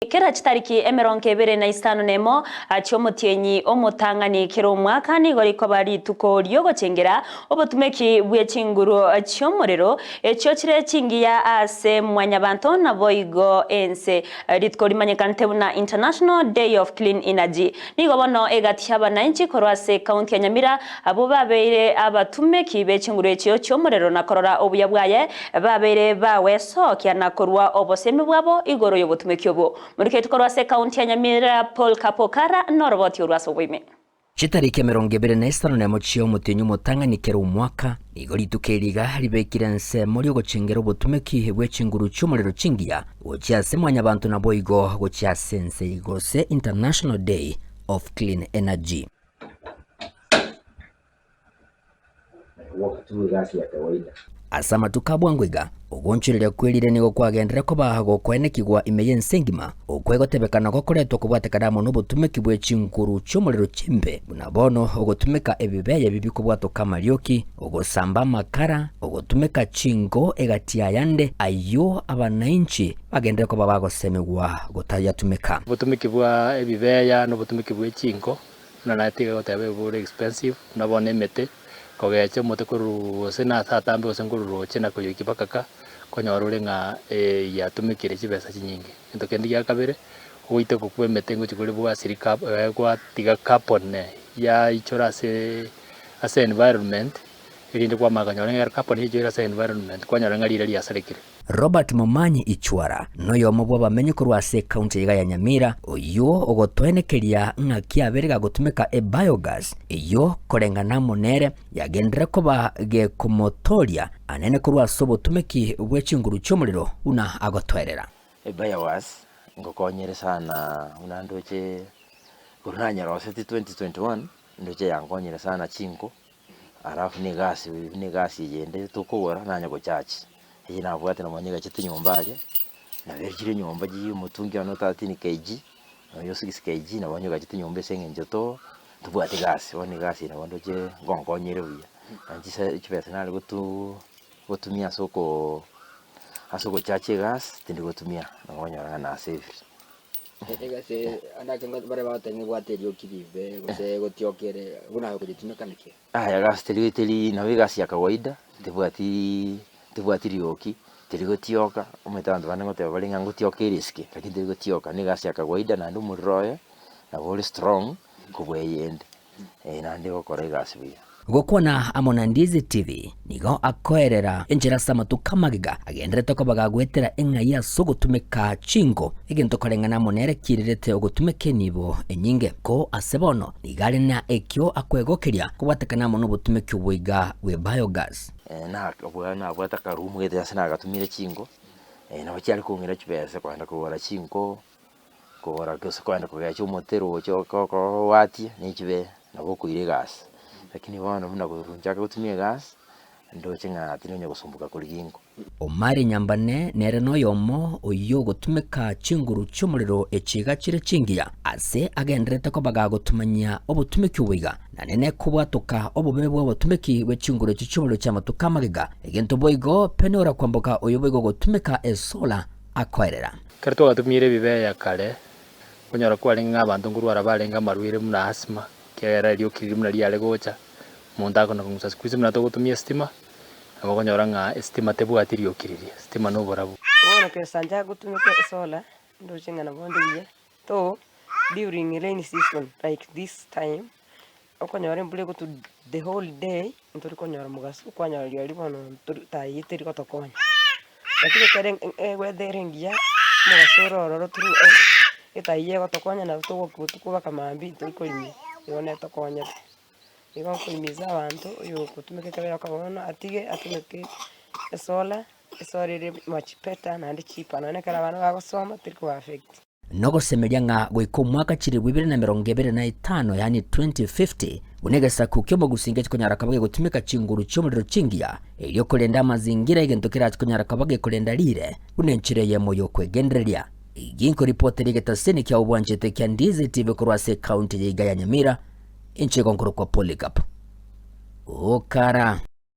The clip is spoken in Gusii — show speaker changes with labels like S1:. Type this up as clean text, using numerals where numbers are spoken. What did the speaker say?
S1: Kera chitariki 29 chi'omotienyi omotang'ani kera omwaka nigo rikoba rituko ri'ogochengera obotumeki bwe chinguru chi'omorero, echio chire chingiya ase Mwanyabanto naboigo ense. Rituko rimanyekanete buna International Day of Clean Energy. Nigo bono egati y'abanainchi korwa ase ekaunti ya Nyamira abwo babeire abatumeki be chinguru echio chi'omorero na korora obuya bwaye Babeire bagwesokia na korua obosemi bwabo igoro y'obotumeki obo. Moriketi korwa ase ekaunti ya Nyamira Paul Kapokara noroboti orwo ase oboime.
S2: Chitariki 51 chi'omotienyi omotang'ani kera omwaka, nigo rituko eri iga ribekire ensemo ri'ogochengera obotumeki bwe chinguru chi'omorero chingiya gochia ase mwanyabanto naboigo gochia ase ense gose International Day of Clean Energy. Ase amatuko a bwango iga, ogoonchoreria kwerire nigo kwagenderera koba gokoenekigwa ime y'ense engima, okwo egotebekana gokoretwa kobwatekana amo nobotumeki bwe chinguru chi'omorero chimbe, buna bono ogotumeka ebibeye bibikobwatoka amarioki, ogosamba amakara, ogotumeka chinko egati y'ayande ayio abanainchi bagenderere koba bagosemigwa gotayatumeka.
S3: Obotumeki bwa ebibeya na obotumeki bwe chinko Buna naye tiga goteba ebi bore expensive, buna bono emete, kogecha omote korwa gose nase atambe gose nkorwa roche na koyoikia mpaka ka, konyora ore ng'a yatumekire chibesa chinyinge. Egento kende gia kabere, ogoiteka okwo kwa emete ngochia kore bwasiri cab gwatiga carbon yaichora aseee ase environment, erinde kwamanya konyora ng'a ekero carbon yaichoire ase environment, kwanyora ng'a riria riasarekire.
S2: Robert Momanyi Ichwara noyomo bw'abamenyi korwa ase ekaunti iga ya Nyamira, oyio ogotoenekeria ng'aki abere gagotumeka ebiogas eyio koreng'ana amo nere yagenderere koba gekomotoria anene korwa ase obotumeki bwe chinguru chi'omorero buna agotoerera.
S4: Ebiogas ngokonyere sana buna ndoche korwa nanyeroseti 2021 ndoche yankonyire sana chinko. Alafu na egasi buna egasi eye ende tokogora nanye gochachi, eye nabwate nabo nyegachete nyomba aria, nabo echire nyomba chii omotungi one o 13 kg, na oyo o 6 kg nabo nyegachete nyomba ase eng'encho to tobwati gasi, bono egasi eye nabo ndoche ngonkonyere buya, na chise chibesa nare gotu gotumia ase okoo ase ogochachi egasi tindi gotumia, nabo okonyora ng'a nasavire.
S5: Egasi eye ande ake bare bagoteba ng'a ebwate erioki ribe gose gotiokere buna aye okoyetumeka naki?
S4: Aya egasi teri teri nabo egasi ya kawaida, tebwatiii tebwati rioki, teri gotioka, omanyete abanto bande ngoteba bare ng'a ngotioka ere esike, lakini teri gotioka, na egasi ya kawaida naende omorero oye, nabo ore strong kobua eyende, naende egokora egasi buya.
S2: Gokwana amo na Ndizi TV nigo akoerera enchera ase amatuko amagega agenderete koba gagoetera eng'ai ase ogotumeka chinko, egento koreng'ana amo nere kiirerete ogotumeka enibo enyinge. Ko ase bono nigo are na ekio akwegokeria kobwatekana amo nobotumeki oboiga bwe biogas.
S4: Nabwate akarumu gete ase nagatumire chinko, nabo chiare kong'ira chibesa kogenda kogora chinko, kogora gose kogenda kogecha omote roche okowatie ne chibesa nabo okoira egasi. Lakini bono buna korwa nchake gotumia egasi, ndoche ng'a tindi gosumbuka korigia inko.
S2: Omari Nyambane nere noyomo oyio ogotumeka chinguru chi'omorero echiga chire chingiya, ase agendererete koba gagotumanyia obotumeki obo iga, na nene kobwatoka obobe bw'obotumeki bwe chinguru echi chi'omorero chi'amatuko amagega. Egento boigo Penora kwamboka oyo boigo ogotumeka esola akoerera.
S3: Ekero twagatumire ebibeya kare, okonyora kwarenge ng'a abanto nkorwara barenge amarwaire buna asthma, ekiagera erioki riria buna riare gocha, omonto akona kong'usa siku hizi buna togotumia estima, nabo okonyora ng'a estima tebwati rioki riria, estima na oborabu.
S6: Bono kesa nchake gotumeka esolar, ndoche ng'a nabo nde buya, though during rainy season like this time, okonyora embura egotwa the whole day, ntori konyora mogaso, kwanyora rirorio bono ntori tai teri gotokonya. Lakini ekere eweather ere engiya, omogaso ore ororo through out, etai egotokonya nabo togoka botuko mpaka mambia ntori korimia, igo netokonyete. Igo nkohimiza abanto, oyo ogotumeka ekero yoka bono atige atumeke esolar, esolar ere much better naende cheaper nonye ekero abana bagosoma teri koba affect.
S2: Nogosemeria ng'a goika omwaka chilifu ibere na 25, yaani 2050, buna egesaku ki'omogusi ngechi konyara koba gegotumeka chinguru chi'omorero chingiya, erio korenda amazingira egento kerache konyara koba gekorenda riire buna enchera eyemo y'okwegendereria. Eyio nkoripotera egetaseni kia obwanchete kia Ndizi TV korwa ase ekaunti ya iga ya Nyamira, inche igo nkorokwa Polycarp Okara.